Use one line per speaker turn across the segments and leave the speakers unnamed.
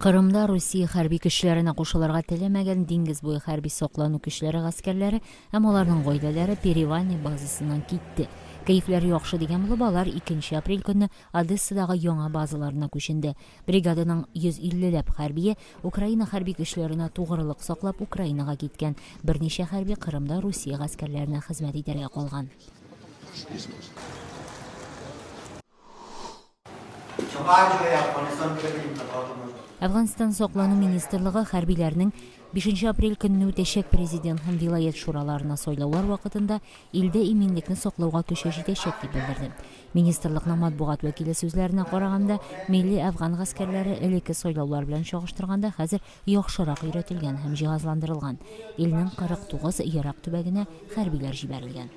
Кырымда Русия хәрби көчләренә кушылырга теләмәгән диңгез буе хәрби саклану көчләре гаскәрләре һәм аларның гаиләләре Перевальный базасыннан китте. Кәефләре яхшы дигән булып, алар 2 апрель көнне Одессадагы яңа базаларына күченде. Бригаданың 150 ләп хәрбие Украина хәрби көчләренә тугрылык саклап Украинага киткән. Берничә хәрби Кырымда Русия гаскәрләренә хезмәт итәргә калган. Әфганстан саклану министрлыгы хәрбиләрнең 5 апрель көнне үтәчәк президент һәм вилаять шураларына сайлаулар вакытында илдә иминлекне саклауга көче җитәчәк дип белдерде. Министрлыкның матбугат вәкиле сүзләренә караганда, милли әфган гаскәрләре элекке сайлаулар белән чагыштырганда хәзер яхшырак өйрәтелгән һәм җиһазландырылган. Илнең 49 ерак төбәгенә хәрбиләр җибәрелгән.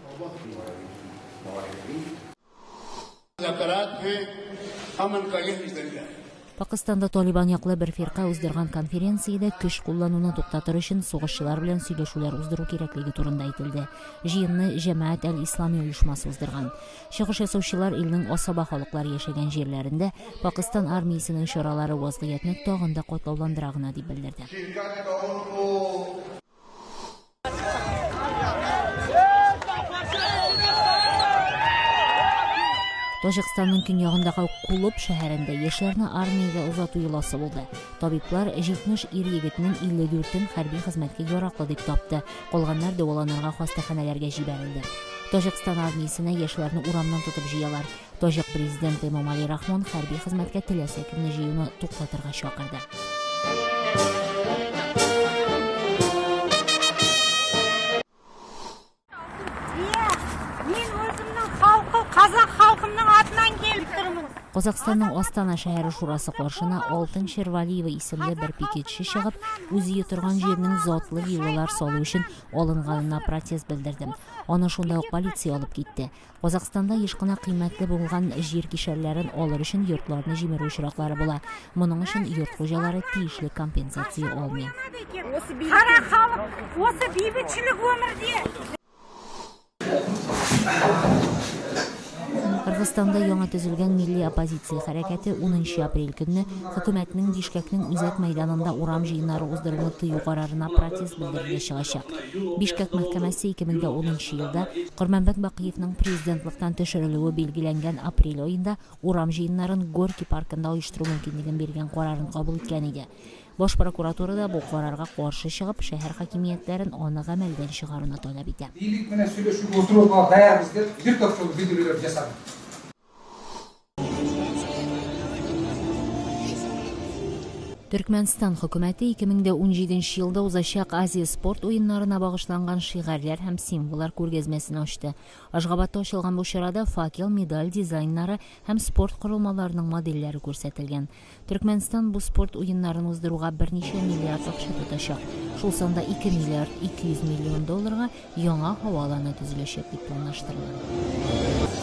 Пакыстанда Талибан яклы бер фирка уздырган конференциядә көч куллануны туктатыр өчен сугышчылар белән сөйләшүләр уздыру кирәклеге турында әйтелде. Җыенны Җәмәгать әл-Ислами оешмасы уздырган. Чыгыш ясаучылар илнең асаба халыклары яшәгән җирләрендә Пакыстан армиясенең чаралары вазгыятьне тагын да катлауландыра гына дип белдерде. Таҗикстанның көньягындагы Кулоб шәһәрендә яшьләрне армиягә озату йоласы булды. Табиблар 70 ир-егетнең 54-ен хәрби хезмәткә яраклы дип тапты. Калганнар дәваланырга хастаханәләргә җибәрелде. Таҗикстан армиясенә яшьләрне урамнан тотып җыялар. Таҗик президенты Эмомали Рахмон хәрби хезмәткә теләсә кемне җыюны туктатырга чакырды. Казахстанның Астана шәһәре шурасы каршына Алтын Шервалиева исемле бер пикетчы чыгып, үз өе торган җирнең затлы виллалар салу өчен алынганына протест белдерде. Аны шунда ук полиция алып китте. Казахстанда еш кына кыйммәтле булган җир кишәрләрен алыр өчен йортларны җимерү очраклары була. Моның өчен йорт хуҗалары тиешле компенсация алмый.
Қара халық осы бейбітшілік өмірде.
Кыргызстанда яңа төзелгән милли оппозиция хәрәкәте 10 апрель көнне хөкүмәтнең Бишкекнең үзәк мәйданында урам җыеннары уздыруны тыю карарына протест белдерергә чыгачак. Бишкек мәхкәмәсе 2010 елда Корманбек Бакиевның президентлыктан төшерелүе билгеләнгән апрель аенда урам җыеннарын Горький паркында оештыру мөмкинлеген биргән карарын кабул иткән иде. Баш прокуратура да бу карарга каршы чыгып, шәһәр хакимиятләрен аны гамәлдән чыгаруны таләп итә.
Бийлик менен сүйлөшүүгө отурууга даярбыз деп бир топ жолу билдирүүлөр жасады.
Төркмәнстан хөкүмәте 2017 елда узачак Азия спорт уеннарына багышланган шигарьләр һәм символлар күргәзмәсен ачты. Ашгабатта ачылган бу чарада факел, медаль дизайннары һәм спорт корылмаларының модельләре күрсәтелгән. Төркмәнстан бу спорт уеннарын уздыруга берничә миллиард акча тотачак. Шул санда 2 миллиард 200 миллион долларга яңа һава аланы төзеләчәк дип планлаштырыла.